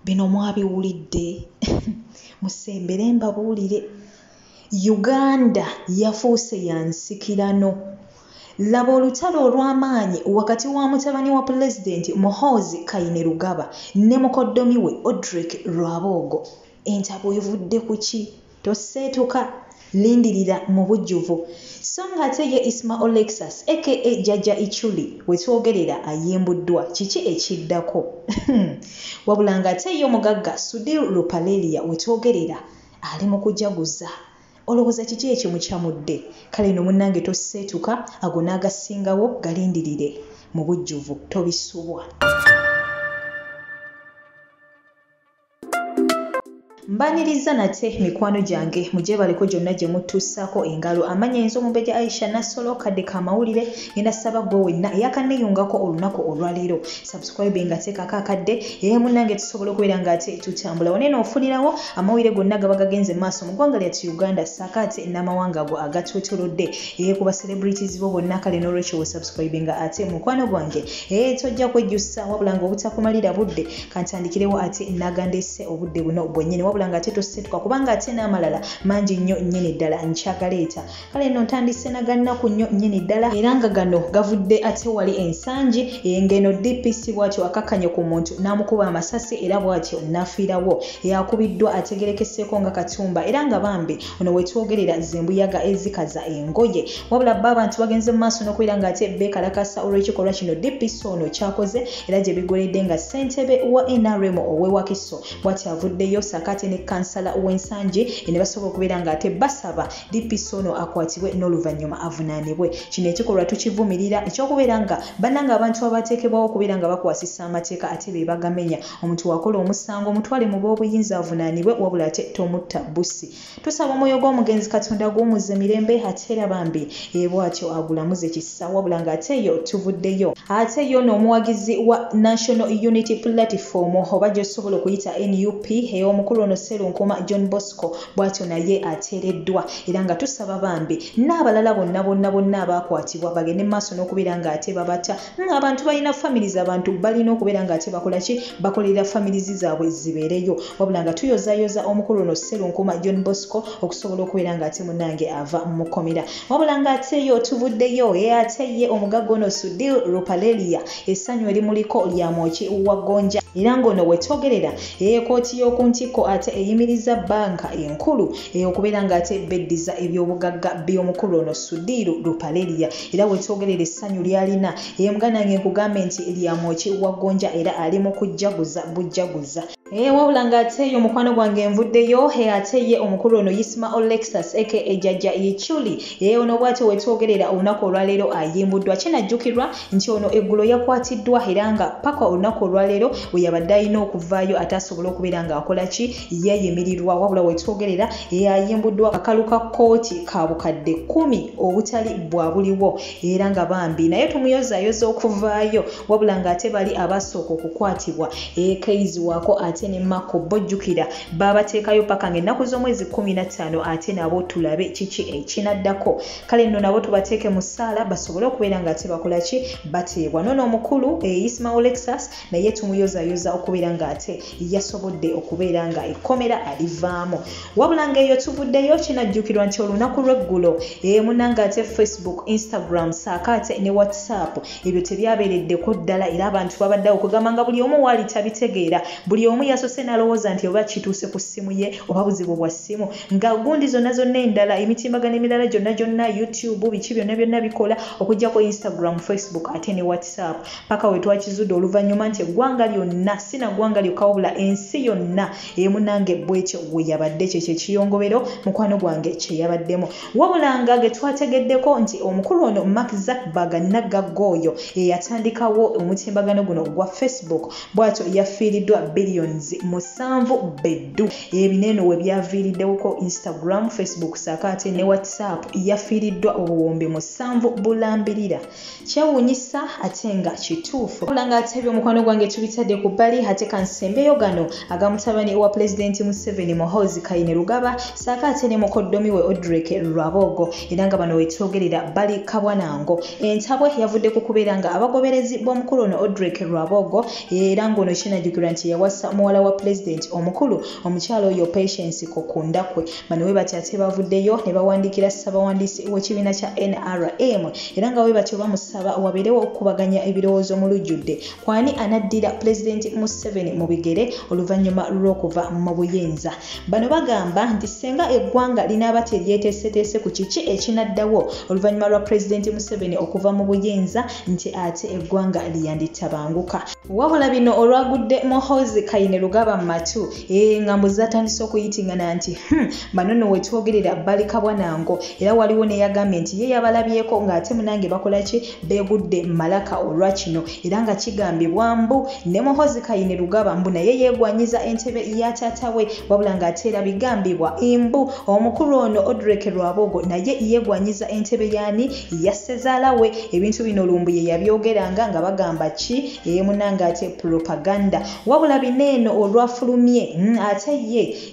Bino mwabiwulidde, musembere mbabuulire. Uganda yafuuse ya nsikirano. Laba olutalo olw'amaanyi wakati wa mutabani wa Pulezidenti Muhoozi Kainerugaba ne mukoddomi we Odrek Rwabwogo. Entabwe evudde ku ki? Toseetuka, lindirira mu bujjuvu. So ng'ate ye Isma Olexus aka Jjajja Ichuli we twogerera ayimbuddwa. Kiki ekiddako? Wabula ng'ate ye omugagga Sudhir Ruparelia we twogerera ali mu kujaguza. Olowooza kiki ekimukyamudde? Kale nno munnange toseetuka, ago n'agasingawo galindirire mu bujjuvu, tobisubwa. Mbaniriza nate mikwano gyange mugyebaleko gyonna gye mutuusaako engalo. Amannya enzo Omumbejja Aisha Nassolo, kadde k'amawulire. Ngenda saba ggwe wenna eyakanneeyungako olunaku olwaleero, subscribe nga teekako akadde, era munnange tusobola okubeera ng'ate tutambula. Wano eno ofunirawo amawulire gonna gaba gagenze mu maaso mu ggwanga lyattu Uganda, ssaako ate n'amawanga ago agatwetoolodde, era ku ba celebrities bo bonna. Kale n'olwekyo subscribe nga ate mukwano gwange, tojja kwejjusa. Wabula ng'obutakumalira budde, kantandikirewo ate n'agandeese obudde buno bwennyini. Wabula ng'ate toseetuka, kubanga ate n'amalala mangi nnyo nnyini ddala nkyagaleeta. Kale nno ntandise na gannaku nnyo nnyini ddala, era nga gano gavudde ate wali ensangi ng'eno DPC bw'atyo akakkanye ku muntu n'amukuba amasasi, era bw'atyo n'afiirawo. Yakubiddwa ategerekeseeko nga Katumba, era nga bambi ono wetwogerera zembuyaga ezikaza engoye. Wabula bo abantu bagenze mu maaso n'okubeera ng'ate beekalakasa olw'ekikolwa kino DPC ono kyakoze, era gye bigoledde nga ssentebe wa NRM ow'e Wakiso bw'atyo avuddeyo ssaako ate ne kansala w'Ensangi, ne basobola okubeera ng'ate basaba DPC ono akwatibwe n'oluvannyuma avunaanibwe. Kino ekikolwa tukivumirira, ekyokubeera nga bannange abantu abateekebwawo okubeera nga bakwasisa amateeka ate be bagamenya. Omuntu wakola omusango omutwale mu b'obuyinza avunaanibwe, wabula ate tomutta busi. Tusaba omwoyo gw'omugenzi Katonda guwummuze mirembe, ate era bambi bw'atyo agulamuze kisa. Wabula ng'ate eyo tuvuddeyo. Ate yo n'omuwagizi wa National Unity Platform, oba gy'osobola okuyita NUP, omukulu ono Sserunkuma John Bosco bw'atyo naye ateereddwa, era nga tusaba bambi n'abalala bonna bonna bonna abaakwatibwa bagende mu maaso n'okubeera ng'ate babata. Abantu balina families, abantu balina okubeera ng'ate bakola ki? Bakolerera families zaabwe zibeereyo. Wabula nga tuyozaayoza omukulu ono Sserunkuma John Bosco okusobola okubeera ng'ate munnange ava mu kkomera. Wabula ng'ate yo tuvuddeyo, ate ye omugagga ono Sudhir Ruparelia essanyu erimuliko lya mwoki wa gonja, era ng'ono wetwogerera ekkooti y'oku ntikko ate eyimiriza bbanka enkulu okubeera ng'ate beddiza ebyobugagga by'omukulu ono Sudhir Ruparelia. Era wetwogerera essanyu ly'alina, muganda wange nkugambe nti lya mwoki wa gonja, era ali mu kujjaguza bujjaguza. Wabula ng'ate eyo mukwano gwange nvuddeyo, ate ye omukulu ono Isma Olexus aka Jjajja Ichuli, ono bw'atyo wetwogerera olunaku olwaleero ayimbuddwa. Kinajjukirwa nti ono eggulo yakwatiddwa, era nga paka olunaku olwaleero we yabadde alina okuvaayo ate asobole okubeera ng'akola ki? Yeeyimirirwa. Wabula wetwogerera ayimbuddwa akalu ka kkooti ka bukadde 10 obutali bwa buliwo, era nga bambi naye tumuyozaayoza okuvaayo. Wabula ng'ate bali abasooka okukwatibwa, Keizi waako ate ne Mako bojjukira baabateekayo paka ng'ennaku z'omwezi 15, ate nabo tulabe kiki ekinaddako. Kale nno nabo tubateeke mu ssaala basobole okubeera ng'ate bakola ki? Bateebwa. Noono omukulu Isma Olexus naye tumuyozaayoza okubeera ng'ate yasobodde okubeera nga ekkomera alivaamu. Wabula ng'eyo tuvuddeyo, kinajjukirwa nti olunaku lw'eggulo munnange ate Facebook, Instagram ssaako ate ne WhatsApp ebyo tebyabeereddeko ddala, era abantu babaddeawo okugamba nga buli omu waali tabitegeera. Buli omu yasose n'alowooza nti oba kituuse ku ssimu ye oba buzibu bwa ssimu, nga gundi zonna zonna endala emitimbagano emirala gyonna gyonna, YouTube biki byonna byonna bikola okuggyako Instagram, Facebook ate ne WhatsApp, paka we twakizudde oluvannyuma nti eggwanga lyonna, si na ggwanga lyokka wabula ensi yonna, munnange bwetyo we yabadde. Kyekyo ekiyongobero mukwano gwange kye yabaddemu. Wabula nga ge twategeddeko nti omukulu ono Mark Zuckerberg nagagga oyo eyatandikawo omutimbagano guno ogwa Facebook bw'atyo yafiiriddwa billions 7 beddu. Ebinene we byaviiriddewoko Instagram, Facebook ssaako ate ne WhatsApp yafiiriddwa obuwumbi 7 bulambirira. Kyewuunyisa ate nga kituufu. Wabula ng'ate ebyomukwano gwange tubitadde ku bbali, ate kansembeyo gano aga mutabani wa Pulezidenti Museveni Muhoozi Kainerugaba ssaako ate ne mukoddomi we Odrek Rwabwogo, era nga bano wetwogerera bali kabwanango. Entabwe yavudde ku kubeera nga abagoberezi b'omukulu ono Odrek Rwabwogo, era ng'ono kinajjukirwa nti yawasa muwala muwala wa pulezidenti omukulu omukyala oyo Patience Kokundakwe. Bano we batyo ate bavuddeyo ne bawandiikira ssabawandiisi w'ekibiina kya NRM era nga we batyo bamusaba wabeerewo okukubaganya ebirowoozo mu lujjudde kwani anaddira pulezidenti Museveni mu bigere oluvannyuma lw'okuva mu buyinza. Bano bagamba nti singa eggwanga linaaba teryeteeseteese ku kiki ekinaddawo oluvannyuma lwa pulezidenti Museveni okuva mu buyinza nti ate eggwanga lyanditabanguka. Wabula bino olwagudde Muhoozi Kainerugaba mu matu nga mbu zatandise okuyitingana nti bano nno we twogerera bali kabwanango, era waliwo neyagambye nti ye yabalabyeko ng'ate munange bakola ki, beegudde malaka olwa kino, era nga kigambibwa mbu ne Muhoozi Kainerugaba mbu naye yeegwanyiza entebe ya taata we, wabula ng'ate era bigambibwa mbu omukulu ono Odrek Rwabogo naye yeegwanyiza entebe yaani ya ssezaala we. Ebintu bino Lumbuye yabyogeranga nga bagamba ki munange ate propaganda. Wabula bino eno olwafulumye ate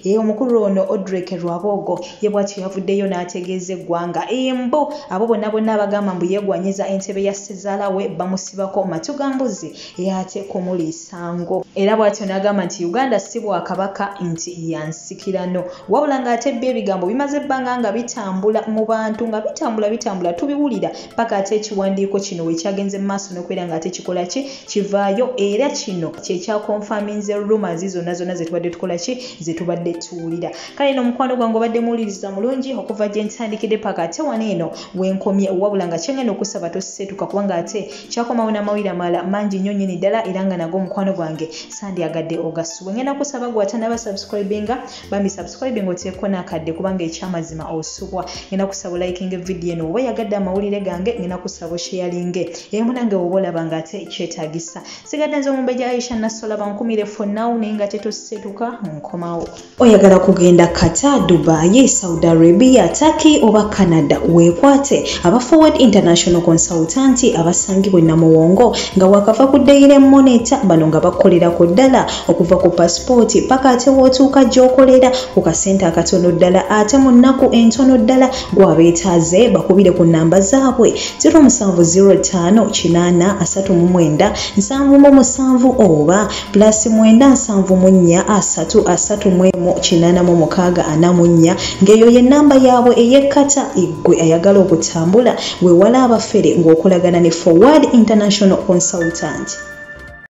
ye omukulu ono Odrek Rwabogo ye bw'atyo yavuddeyo n'ategeeza eggwanga mbu abo bonna bonna abagamba mbu yeegwanyiza entebe ya ssezaala we bamusibako matu ga mbuzi ate kumuliisango, era bw'atyo n'agamba nti Uganda si bwakabaka nti ya nsikirano. Wabula ng'ate byo ebigambo bimaze ebbanga nga bitambula mu bantu, nga bitambula tubiwulira paka ate ekiwandiiko kino we kyagenze mu maaso n'okubeera ng'ate kikola ki, kivaayo, era kino kye kyakonfaminze rumors zonna zonna ze tubadde tukola ki, ze tubadde tuwulira. Kale eno omukwano gwange obadde muwuliriza mulungi okuva gye ntandikidde paka ate wano eno wenkomye, wabula nga kyengenda okusaba toseetuka kubanga ate kyakomawo n'amawulire amalala mangi nnyo nnyini ddala, era nga nago omukwano gwange sandyagadde ogasubwe. Ngenda kusaba gwe atanaba subscribinga, bambi subscribing oteeko n'akadde kubanga ekyamazima osubwa. Ngenda kusaba likinga evidiyo eno oba oyagadde amawulire gange, ngenda kusaba osharinge era munange oba olaba ng'ate kyetaagisa. Sigadde nze omumbejja Aisha Nassolo, bankumire for now, naye nga tetoseetuka nkomawo. Oyagala kugenda Qatar, Dubai, Saudi Arabia, Turkey oba Canada, weekwate aba Forward International Consultant abasangibwa e Namuwongo nga wakava ku Daily Monitor. Bano nga bakolera ku ddala okuva ku pasipooti paka ate w'otuuka gy'okolera ku kasente akatono ddala ate mu nnaku entono ddala. Gwabeetaaze bakubire ku nnamba zaabwe 0705 8 39 77 oba +974 3 31 86 44, ng'eyo ye nnamba yaabwe ey'ekkata. Eggwe ayagala okutambula weewala abafere ng'okolagana ne Forward International Consultant.